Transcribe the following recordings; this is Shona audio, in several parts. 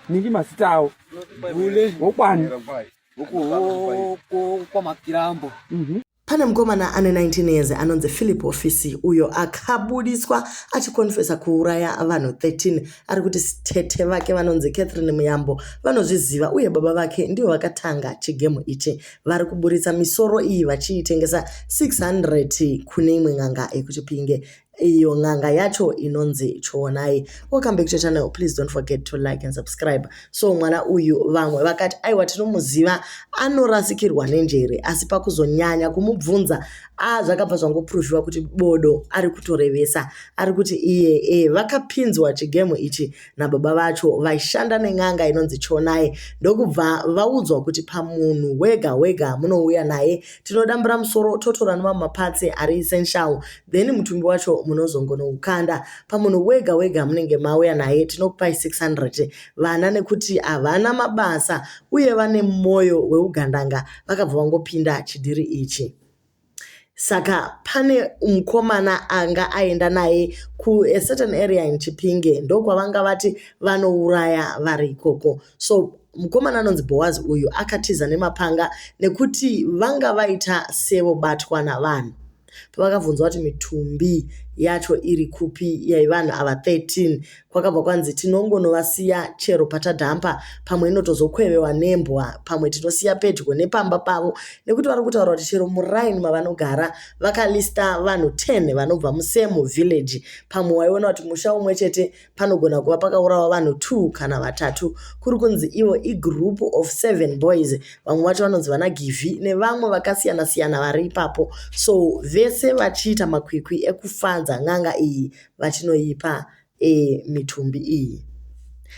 Ningi mazita awo. Wokwani. Kwamakirambo. Pane mukomana ane 19 years anonzi Philip Hofisi uyo akabudiswa achikonfesa kuuraya vanhu 13. Ari kuti tete vake vanonzi Catherine Muyambo vanozviziva uye baba vake ndivo vakatanga chigemu ichi. Vari kuburitsa misoro iyi vachiitengesa 600 kune imwe n'anga yekuChipinge. Iyo n'anga yacho inonzi Chionai. Welcome back to channel. Please don't forget to like and subscribe. So mwana uyu vamwe vakati aiwa tinomuziva anorasikirwa nenjere, asi pakuzonyanya kumubvunza zvakabva zvangopruvhiwa kuti bodo ari kutorevesa. Ari kuti iye vakapinzwa chigemu ichi nababa vacho vaishanda nen'anga inonzi Chionai, ndokubva vaudzwa kuti pamunhu wega wega munouya naye tinodambura musoro totora nemamwe maparts ari essential, then mutumbi wacho munozongonoukanda. Pamunhu wega wega munenge mauya naye tinokupai 600. Vana nekuti havana mabasa uye vane mwoyo weugandanga vakabva vangopinda chidhiri ichi. Saka pane mukomana anga aenda naye ku a certain area in Chipinge, ndokwavanga vati vanouraya vari ikoko. So mukomana anonzi Boaz uyu akatiza nemapanga nekuti vanga vaita sevobatwa navanhu. Pavakabvunzwa kuti mitumbi yacho iri kupi yevanhu ava 13, kwakabva kwanzi tinongonovasiya chero patadhampa, pamwe inotozokwevewa nembwa, pamwe tinosiya pedyo nepamba pavo, nekuti vari kutaura kuti chero muraini mavanogara vakalista vanhu 10 vanobva musame village. Pamwe waiona kuti musha umwe chete panogona kuva pakaurawa vanhu 2 kana vatatu. Kuri kunzi ivo igroup of 7 boys, vamwe vacho vanonzi vana Givhi nevamwe vakasiyana siyana vari ipapo. So vese vachiita makwikwi ekufadza n'anga iyi vachinoipa mitumbi iyi.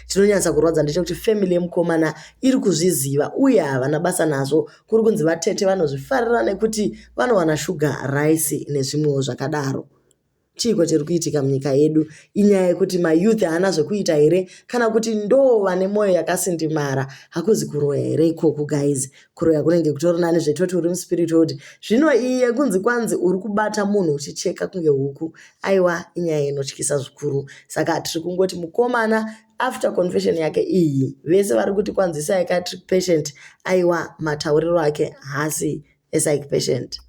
Chinonyatsa kurwadza ndechekuti family yemukomana iri kuzviziva uye havana basa nazvo. Kuri kunzi vatete vanozvifarira nekuti vanowana shuga, raisi nezvimwewo zvakadaro. Chiiko chiri kuitika munyika yedu? Inyaya yekuti mayouth haana zvekuita here, kana kuti ndo vane mwoyo yakasindimara? Hakuzi kuroya here ikoku guys? Kuroya kunenge kutori nani zvetoti uri muspirit world. Zvino iyi yekunzi kwanzi uri kubata munhu uchicheka kunge huku, aiwa inyaya inotyisa zvikuru. Saka tiri kungoti mukomana after confession yake iyi, vese vari kuti kwanzi psychiatric patient, aiwa matauriro ake haasi epsych patient.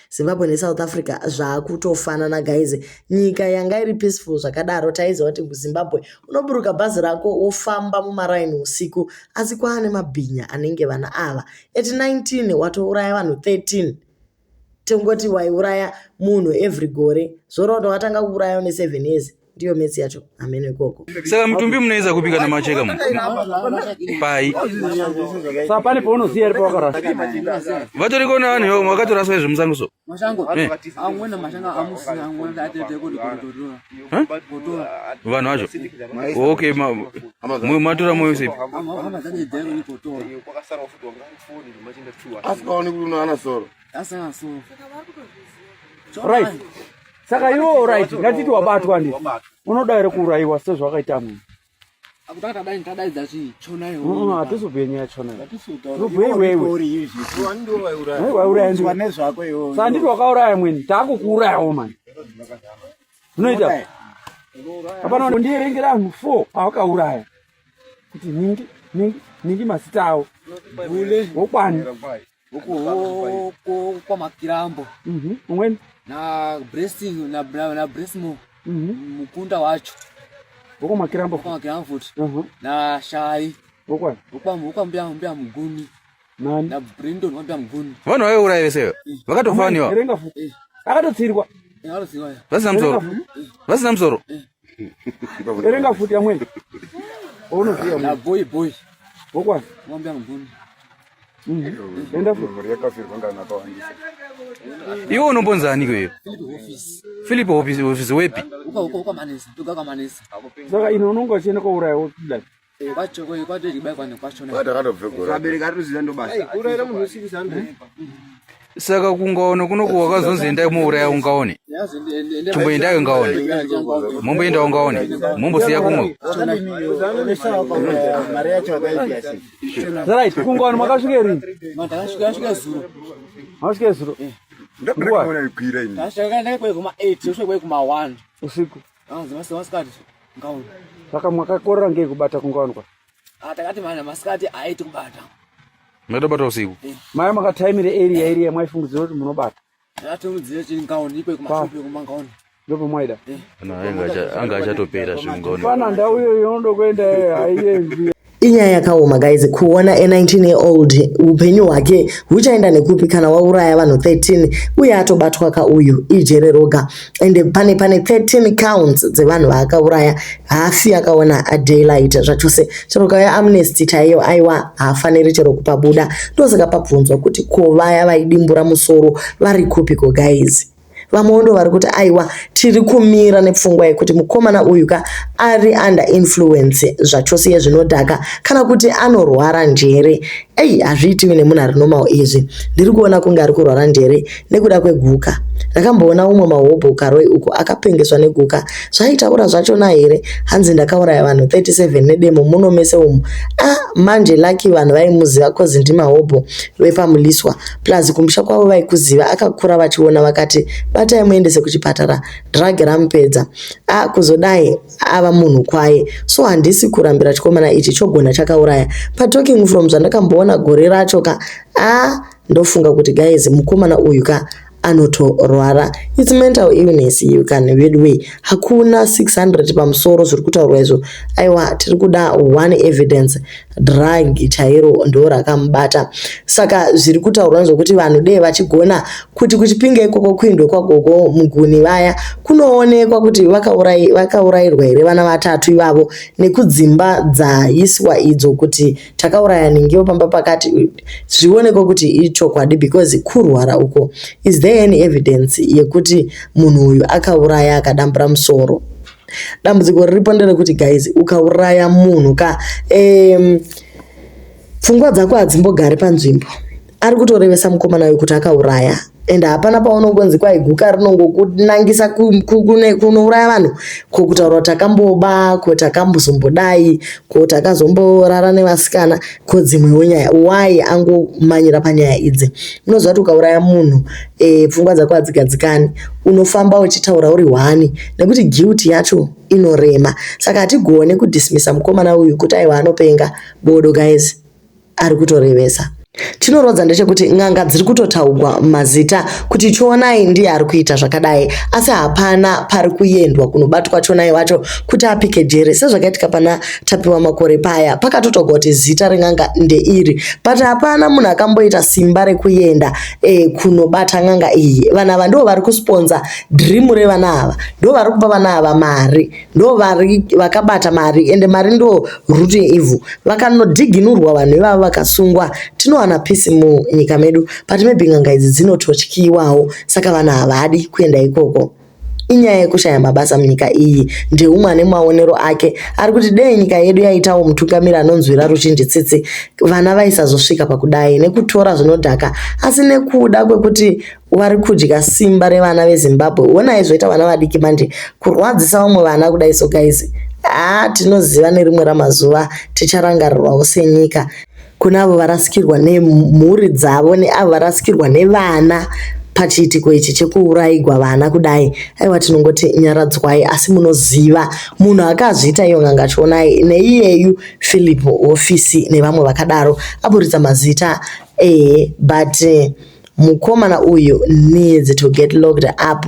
Zimbabwe neSouth Africa zvakutofanana guys. Nyika yanga iri peaceful zvakadaro, taiziva kuti kuZimbabwe unoburuka bhazi rako wofamba mumaraini usiku, asi kwaane mabhinya anenge vana ava. At 19 watouraya vanhu 13. Tongoti waiuraya munhu every gore, zvoreva kuti watanga kuuraya une 7 years. Ndiyo metsi yacho hameno ikoko. Saka mutumbi munoisa kupi kana macheka mu? Pai. Saka pane paunoziva here pawakarasa? Vatoriko navanhu vakatoraswa izvo musango so. Mashango. Eh. Amweni mashango amusina amweni atete kuti kutora. Kutora. Vanhu vacho. Okay, matora moyo sepi? Hama dzane dhero ni kutora. Asikaoni kuti unoana soro. Asina soro. Right. Saka iwe right, ngatiti wabatwa ndi. Unoda here kuurayiwa sezvakaita munhu? Akutaka tadai tadaidza chii? Chona iwe. Hatizobhuye nyaya chona. Tobhuye iwewe. Waiuraya ndiwe. Nezvako iwe. Saka nditi wakauraya mweni, taakukuurayawo mani. Zvinoita. Hapana ndierengera vanhu 4 awakauraya. Kuti ningi ningi ningi mazita awo. Wokwani. Kwamakirambo. Umweni. Na blessing na na blessing mukunda wacho. Wokwamakirambo. Kwamakirambo futi. Na Shai. Wokwani. Wokwambuya mbuya Muguni. Nani? Na Brindon wambuya Muguni. Vanhu vaiuraya vese vakatofa niwa. Erenga futi. Akatotsirwa. Akatotsirwa. Vasina musoro. Vasina musoro. Erenga futi amweni. Unoziva Na boy boy. Wokwani. Wambuya Muguni. Enda futi. Mhuri yakafirwa ngana akawandisa. Iwe unombonzani iweyo? Philip Office. Philip Office office wepi? Uka uka uka manesi. Uka uka manesi. Saka ino unonga uchienda kouraya wodai. Kwacho kwacho chibai kwachona. Vatakatobve gore. Vabereki atozviziva ndo basa. Kuurayira munhu usiku 100. Saka kungaone kunoku wakazonzi endai muuraya ungaone. Chimboendai ungaone. Momboenda ungaone. Mombosiya kumwe. Mari yacho wakaipiwa sei? Right, kungaone makasvike rini? Ndakasvika zuro. Makasvike zuro. Ndabona ikwira ini. Ndasvika ndakasvika kuma 8, ndosvika kuma 1. Usiku. Ah, masikati. Ngaona. Saka mwakakorera ngei kubata kungawanikwa? Ah, takati mhanya masikati haiti kubata. Makatobata usiku. Maya makataimire area area mwaifungidzira kuti munobata. Takatomudzira chingaoni ikwe kumashupi kumangaoni. Ndopamwaida. Kana anga achatopera zvekungaoni. Fana ndau iyoyo inoda kuenda haiendwi. Inyaya yakaoma guys, kuona a 19 year old upenyu hwake huchaenda nekupi kana wauraya vanhu 13 uye atobatwa ka uyu ijere roga ende pane 13 counts dzevanhu vaakauraya haafi akaona a daylight zvachose chero kauya amnesty chaiyo aiwa haafaniri chero kupabuda ndosaka pabvunzwa kuti ko vaya vaidimbura musoro vari kupiko guys. Vamwewo ndo vari kuti aiwa tiri kumira nepfungwa yekuti mukomana uyu ka ari under influence zvachose yezvinodhaka kana kuti anorwara njere. Ei hazviitiwi nemunhu ari normal izvi. Ndiri kuona kunge ari kurwara njere nekuda kweguka. Ndakamboona umwe mahobho Karoi uko akapengeswa neguka. Zvaaitaura zvachona here? Hanzi ndakauraya vanhu 37 nedemo muno mese umu. Ah manje lucky vanhu vaimuziva coz ndimahobho vepaMuliswa. Plus kumusha kwavo vaikuziva akakura vachiona vakati batai muendese kuchipatara drug ramupedza. Ah kuzodai ava munhu kwaye. So handisi kurambira chikomana ichi chogona chakauraya. But talking from zvandakamboona gore racho ka ah ndofunga kuti guys mukomana uyu ka anotorwara. It's mental illness you can veduwe. Hakuna 600 pamusoro zviri kutaurwa izvo. Aiwa tiri kuda one evidence drug chairo ndo rakamubata. Saka zviri kutaurwa nezvekuti vanhu dei vachigona kuti kuchipinge ikoko kuindwe kwagogo muguni vaya kunoonekwa kuti vakaurayirwa here vana vatatu ivavo nekudzimba dzaiswa idzo kuti takauraya ningiwo pamba pakati zvionekwe kuti ichokwadi because kurwara uko is there any evidence yekuti munhu uyu akauraya akadambura musoro. Dambudziko riripo nderekuti guys ukauraya munhu ka pfungwa dzako hadzimbogari panzvimbo. Ari kutorevesa mukomana uyu kuti akauraya and hapana paunongonzi kwai guka rinongokunangisa kunouraya vanhu ko kutaura kuti takamboba ko takambozombodai ko takazomborara nevasikana ko dzimwewo nyaya why angomanyira panyaya idzi. Unoziva kuti ukauraya munhu pfungwa dzako hadzigadzikani unofamba uchitaura uri hwani nekuti guilt yacho inorema. Saka hatigone kudismissa mukomana uyu kuti aiwa anopenga bodo guys ari kutorevesa. Chinorodza ndechekuti n'anga dziri kutotaugwa mazita kuti Chionai ndiye ari kuita zvakadai asi hapana pari kuendwa kunobatwa Chionai wacho kuti apike jere sezvakaitika pana Tapiwa Makore paya pakatotogwa kuti zita ren'anga ndeiri but hapana munhu akamboita simba rekuenda kunobata n'anga iyi. Vanhu ava ndivo vari kusponza dream revana ava, ndivo vari kupa vana ava mari, ndo vari vakabata mari ende mari ndo root yeevil. Vakanodhiginurwa vanhu ivava vakasungwa tinowana peace munyika medu but maybe n'anga idzi dzinototyiwawo saka vanhu havadi kuenda ikoko. Inyaya yekushaya mabasa munyika iyi. Ndeumwe ane maonero ake ari kuti dei nyika yedu yaitawo mutungamiri anonzwira ruzhinji tsitsi vana vaisazosvika pakudai nekutora zvinodhaka asi nekuda kwekuti vari kudya simba revana veZimbabwe. Honai zvoita vana vadiki manje kurwadzisa vamwe vana kudai so guys. Tinoziva nerimwe ramazuva ticharangarirwawo senyika. Kuna avo varasikirwa nemhuri dzavo neavo varasikirwa nevana pachiitiko ichi chekuurayigwa vana kudai aiwa tinongoti nyaradzwai asi munoziva munhu akazviita iyo n'anga Chionai neiyeyu Philip Hofisi nevamwe vakadaro aburitsa mazita but mukomana uyu needs to get locked up.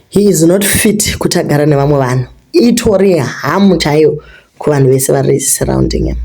He is not fit kuti agare nevamwe vanhu. Itori hamu chaiyo kuvanhu vese vari surrounding him.